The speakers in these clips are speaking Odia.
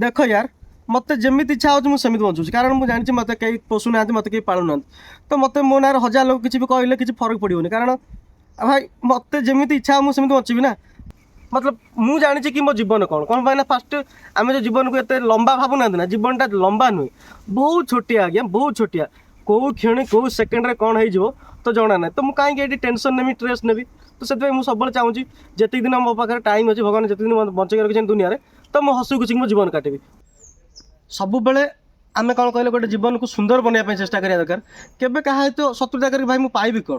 ଦେଖ ୟାର, ମୋତେ ଯେମିତି ଇଚ୍ଛା ହେଉଛି ମୁଁ ସେମିତି ବଞ୍ଚୁଛି। କାରଣ ମୁଁ ଜାଣିଛି ମୋତେ କେହି ପୋଷୁନାହାନ୍ତି, ମୋତେ କେହି ପାଳୁନାହାନ୍ତି। ତ ମୋତେ ମୋ ନାଁରେ ହଜାର ଲୋକ କିଛି ବି କହିଲେ କିଛି ଫରକ ପଡ଼ିବନି। କାରଣ ଭାଇ, ମୋତେ ଯେମିତି ଇଚ୍ଛା ମୁଁ ସେମିତି ବଞ୍ଚିବି ନା। ମତଲବ ମୁଁ ଜାଣିଛି କି ମୋ ଜୀବନ କ'ଣ। କ'ଣ ପାଇଁ ନା ଫାଷ୍ଟ ଆମେ ଯେଉଁ ଜୀବନକୁ ଏତେ ଲମ୍ବା ଭାବୁନାହାନ୍ତି ନା, ଜୀବନଟା ଲମ୍ବା ନୁହେଁ, ବହୁତ ଛୋଟିଆ ଆଜ୍ଞା, ବହୁତ ଛୋଟିଆ। କେଉଁ କ୍ଷଣି, କେଉଁ ସେକେଣ୍ଡରେ କ'ଣ ହେଇଯିବ ତ ଜଣା ନାହିଁ। ତ ମୁଁ କାହିଁକି ଏଇଠି ଟେନସନ୍ ନେବି, ଷ୍ଟ୍ରେସ୍ ନେବି? ତ ସେଥିପାଇଁ ମୁଁ ସବୁବେଳେ ଚାହୁଁଛି, ଯେତିକି ଦିନ ମୋ ପାଖରେ ଟାଇମ୍ ଅଛି, ଭଗବାନ ଯେତିକି ଦିନ ମୋତେ ବଞ୍ଚେଇକି ରଖିଛନ୍ତି ଦୁନିଆରେ, ତ ମୁଁ ହସି ଖୁସିକି ମୋ ଜୀବନ କାଟିବି। ସବୁବେଳେ ଆମେ କ'ଣ କହିଲେ, ଗୋଟେ ଜୀବନକୁ ସୁନ୍ଦର ବନେଇବା ପାଇଁ ଚେଷ୍ଟା କରିବା ଦରକାର। କେବେ କାହା ସହିତ ଶତ୍ରୁତା କରିକି ଭାଇ ମୁଁ ପାଇବି କ'ଣ?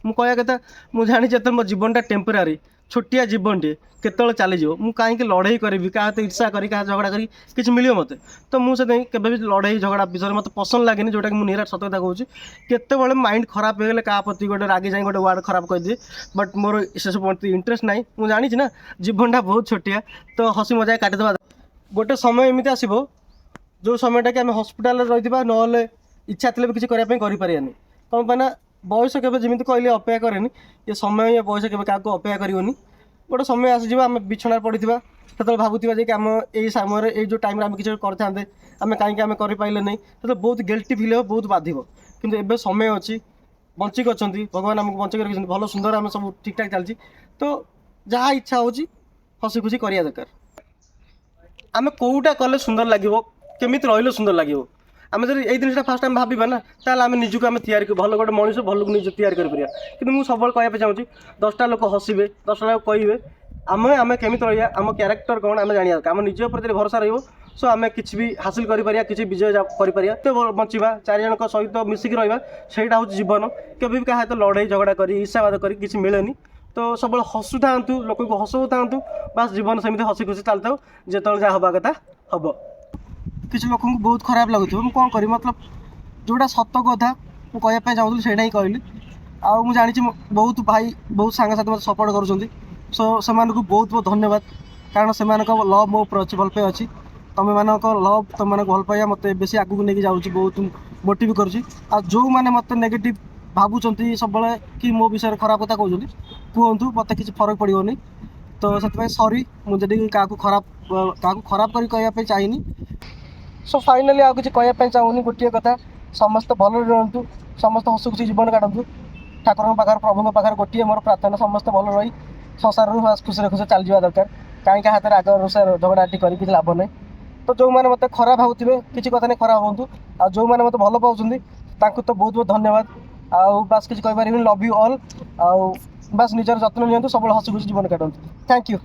ମୁଁ କହିବା କଥା, ମୁଁ ଜାଣିଛି ଯେତେବେଳେ ମୋ ଜୀବନଟା ଟେମ୍ପୋରାରୀ, ଛୋଟିଆ ଜୀବନଟିଏ, କେତେବେଳେ ଚାଲିଯିବ। ମୁଁ କାହିଁକି ଲଢ଼େଇ କରିବି, କାହା ସହିତ ଈର୍ଷା କରି, କାହା ଝଗଡ଼ା କରି କିଛି ମିଳିବ ମୋତେ? ତ ମୁଁ ସେଥିପାଇଁ କେବେ ବି ଲଢ଼େଇ ଝଗଡ଼ା ବିଷୟରେ ମୋତେ ପସନ୍ଦ ଲାଗେନି, ଯେଉଁଟାକି ମୁଁ ନିରାଟ ସତ କଥା କହୁଛି। କେତେବେଳେ ମାଇଣ୍ଡ ଖରାପ ହେଇଗଲେ କାହା ପ୍ରତି ଗୋଟେ ରାଗି ଯାଇ ଗୋଟେ ୱାର୍ଡ଼ ଖରାପ କହିଦିଏ, ବଟ୍ ମୋର ସେସବୁ ପ୍ରତି ଇଣ୍ଟରେଷ୍ଟ ନାହିଁ। ମୁଁ ଜାଣିଛି ନା ଜୀବନଟା ବହୁତ ଛୋଟିଆ, ତ ହସି ମଜାକ କାଟିଦେବା। ଗୋଟେ ସମୟ ଏମିତି ଆସିବ, ଯେଉଁ ସମୟଟା କି ଆମେ ହସ୍ପିଟାଲରେ ରହିଥିବା, ନହେଲେ ଇଚ୍ଛା ଥିଲେ ବି କିଛି କରିବା ପାଇଁ କରିପାରିବାନି। କ'ଣ ପାଇଁ ନା ବୟସ କେବେ, ଯେମିତି କହିଲେ, ଅପେକ୍ଷା କରେନି। ଏ ସମୟ, ଏ ବୟସ କେବେ କାହାକୁ ଅପେକ୍ଷା କରିବନି। ଗୋଟେ ସମୟ ଆସିଯିବ, ଆମେ ବିଛଣାରେ ପଡ଼ିଥିବା, ସେତେବେଳେ ଭାବୁଥିବା ଯେ କି ଆମ ଏଇ ସମୟରେ, ଏଇ ଯେଉଁ ଟାଇମ୍ରେ ଆମେ କିଛି କରିଥାନ୍ତେ, ଆମେ କାହିଁକି ଆମେ କରିପାରିଲେ ନାହିଁ। ସେତେବେଳେ ବହୁତ ଗିଲ୍ଟି ଫିଲ୍ ହେବ, ବହୁତ ବାଧିବ। କିନ୍ତୁ ଏବେ ସମୟ ଅଛି, ବଞ୍ଚିକି ଅଛନ୍ତି, ଭଗବାନ ଆମକୁ ବଞ୍ଚେଇକି ରଖିଛନ୍ତି, ଭଲ ସୁନ୍ଦର ଆମେ ସବୁ ଠିକ୍ଠାକ୍ ଚାଲିଛି। ତ ଯାହା ଇଚ୍ଛା ହେଉଛି ହସି ଖୁସି କରିବା ଦରକାର। ଆମେ କେଉଁଟା କଲେ ସୁନ୍ଦର ଲାଗିବ, କେମିତି ରହିଲେ ସୁନ୍ଦର ଲାଗିବ, ଆମେ ଯଦି ଏଇ ଜିନିଷଟା ଫାଷ୍ଟ ଆମେ ଭାବିବା ନା, ତାହେଲେ ଆମେ ନିଜକୁ ଆମେ ତିଆରି ଭଲ ଗୋଟେ ମଣିଷ ଭଲକୁ ନିଜେ ତିଆରି କରିପାରିବା। କିନ୍ତୁ ମୁଁ ସବୁବେଳେ କହିବା ପାଇଁ ଚାହୁଁଛି, 10ଟା ଲୋକ ହସିବେ, 10ଟା ଲୋକ କହିବେ, ଆମେ କେମିତି ରହିବା, ଆମ କ୍ୟାରେକ୍ଟର କ'ଣ ଆମେ ଜାଣିବା ଦରକାର। ଆମ ନିଜ ଉପରେ ଯଦି ଭରସା ରହିବ, ସୋ ଆମେ କିଛି ବି ହାସିଲ କରିପାରିବା, କିଛି ବିଜୟ କରିପାରିବା। ତ ବଞ୍ଚିବା, ଚାରି ଜଣଙ୍କ ସହିତ ମିଶିକି ରହିବା, ସେଇଟା ହେଉଛି ଜୀବନ। କେବେ ବି କାହା ସହିତ ଲଢ଼େଇ ଝଗଡ଼ା କରି, ଈର୍ଷାବାଦ କରି କିଛି ମିଳେନି। ତ ସବୁବେଳେ ହସୁଥାନ୍ତୁ, ଲୋକଙ୍କୁ ହସଉଥାନ୍ତୁ, ବାସ୍ ଜୀବନ ସେମିତି ହସି ଖୁସି ଚାଲିଥାଉ। ଯେତେବେଳେ ଯାହା ହେବା କଥା ହେବ। କିଛି ଲୋକଙ୍କୁ ବହୁତ ଖରାପ ଲାଗୁଥିବ, ମୁଁ କ'ଣ କରିବି? ମତଲବ ଯେଉଁଟା ସତ କଥା ମୁଁ କହିବା ପାଇଁ ଚାହୁଁଥିଲି, ସେଇଟା ହିଁ କହିଲି। ଆଉ ମୁଁ ଜାଣିଛି ବହୁତ ଭାଇ, ବହୁତ ସାଙ୍ଗସାଥି ମୋତେ ସପୋର୍ଟ କରୁଛନ୍ତି। ସୋ ସେମାନଙ୍କୁ ବହୁତ ବହୁତ ଧନ୍ୟବାଦ, କାରଣ ସେମାନଙ୍କ ଲଭ୍ ମୋ ଉପରେ ଅଛି, ଭଲ ପାଇବା ଅଛି। ତୁମେମାନଙ୍କ ଲଭ୍, ତୁମମାନଙ୍କ ଭଲ ପାଇବା ମୋତେ ବେଶୀ ଆଗକୁ ନେଇକି ଯାଉଛି, ବହୁତ ମୋଟିଭ୍ କରୁଛି। ଆଉ ଯେଉଁମାନେ ମୋତେ ନେଗେଟିଭ୍ ଭାବୁଛନ୍ତି ସବୁବେଳେ କି ମୋ ବିଷୟରେ ଖରାପ କଥା କହୁଛନ୍ତି, କୁହନ୍ତୁ, ମୋତେ କିଛି ଫରକ ପଡ଼ିବନି। ତ ସେଥିପାଇଁ ସରି, ମୁଁ ଯଦି କାହାକୁ ଖରାପ କରି କହିବା ପାଇଁ ଚାହିଁନି। ସୋ ଫାଇନାଲି ଆଉ କିଛି କହିବା ପାଇଁ ଚାହୁଁନି। ଗୋଟିଏ କଥା, ସମସ୍ତେ ଭଲରେ ରୁହନ୍ତୁ, ସମସ୍ତେ ହସ ଖୁସି ଜୀବନ କାଟନ୍ତୁ। ଠାକୁରଙ୍କ ପାଖରେ, ପ୍ରଭୁଙ୍କ ପାଖରେ ଗୋଟିଏ ମୋର ପ୍ରାର୍ଥନା, ସମସ୍ତେ ଭଲ ରହି ସଂସାରରୁ ବାସ୍ ଖୁସିରେ ଖୁସିରେ ଚାଲିଯିବା ଦରକାର। କାହିଁକି ହାତରେ ରାଗ ରୁଷା ଝଗଡ଼ାଟି କରି କିଛି ଲାଭ ନାହିଁ। ତ ଯେଉଁମାନେ ମୋତେ ଖରାପ ଭାବୁଥିବେ, କିଛି କଥା ନାହିଁ, ଖରାପ ହୁଅନ୍ତୁ। ଆଉ ଯେଉଁମାନେ ମୋତେ ଭଲ ପାଉଛନ୍ତି, ତାଙ୍କୁ ତ ବହୁତ ବହୁତ ଧନ୍ୟବାଦ। ଆଉ ବାସ୍ କିଛି କହିପାରିବିନି। Love you all. ଆଉ ବାସ୍ ନିଜର ଯତ୍ନ ନିଅନ୍ତୁ, ସବୁବେଳେ ହସି ଖୁସି ଜୀବନ କାଟନ୍ତୁ। Thank you.